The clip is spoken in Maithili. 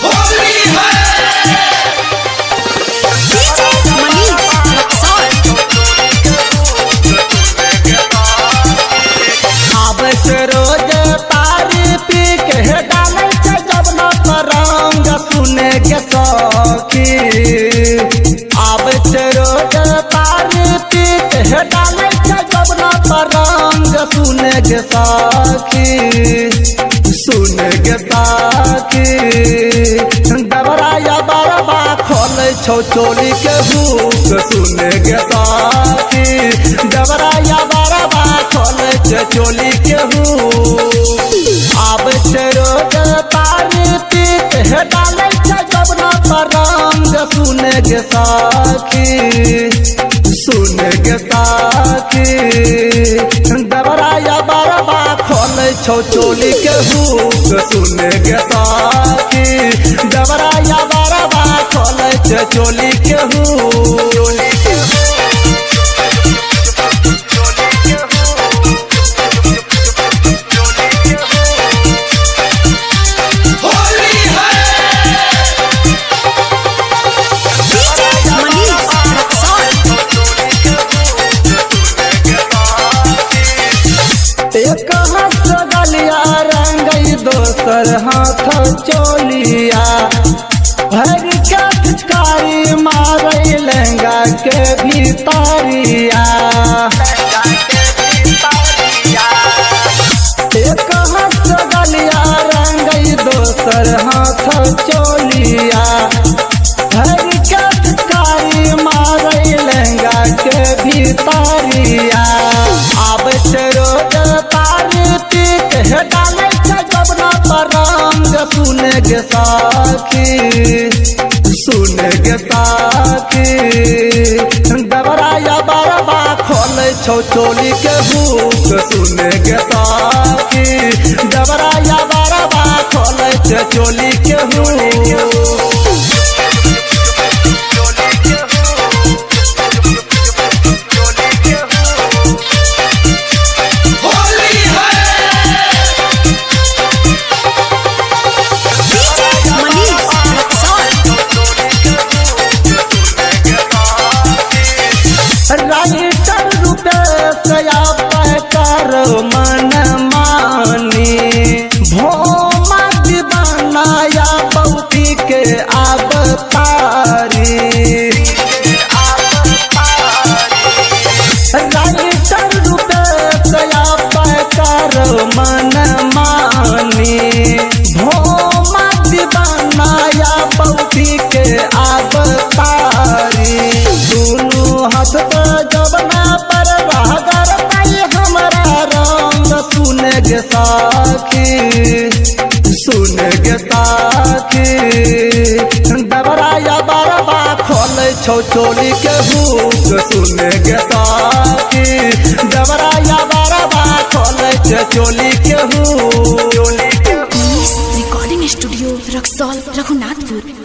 होली है। DJ Manish Raxaul. आबै छै रोज तारी पी के डालै छै जबना पर रंग सुने के सखी। आबै छै रोज तारी पी के डालै छै जबना पर रंग सुने के सखी, सुने के सखी। दबराया बरबा खोलै छौ चोली के हुक सुने के सखी। दबराया बरबा खोलै छै चोली के हुक। आबै छै रोज तारी पी के डालै छै जबना पर रंग सुने के सखी, सुने के सखी। दबराया बरबा खोलै छौ चोली के हुक सुने के सखी। दबराया बरबा खोलै छै चोली के हुक। होली है। DJ Manish Raxaul. एक हाथ गलिया रंगई दोसर हाथ चोलिया, भर के पिचकारी मारे लहंगा के भीतरिया। एक हाथ गलिया रंगई दोसर हाथ चोलिया, भर के पिचकारी मारे लहंगा के भीतरिया। आबै छै रोज तारी पी के डालै छै जबना पर रंग सुने के सखी, सुने के सखी। दबराया बरबा खोलै छौ चोली के हुक सुने के सखी। दबराया बरबा खोलै छै चोली के हुक। होली है। DJ Manish Raxaul. Writer Rupesh कर मन मानी, भोमा दीवाना या बौती के आब तारी। राइटर रुपेश कर मन मानी, भोमा दीवाना या बौती के आब तारी। दुनू हाथ तो जबना पर रगर पाई हमरा रंग सुने के सखी, सुने के सखी। दबराया बरबा खोलै छौ चोली के हुक सुने के सखी। दबराया बरबा खोलै छै चोली के hook. Manish recording studio Raxaul Raghunathpur.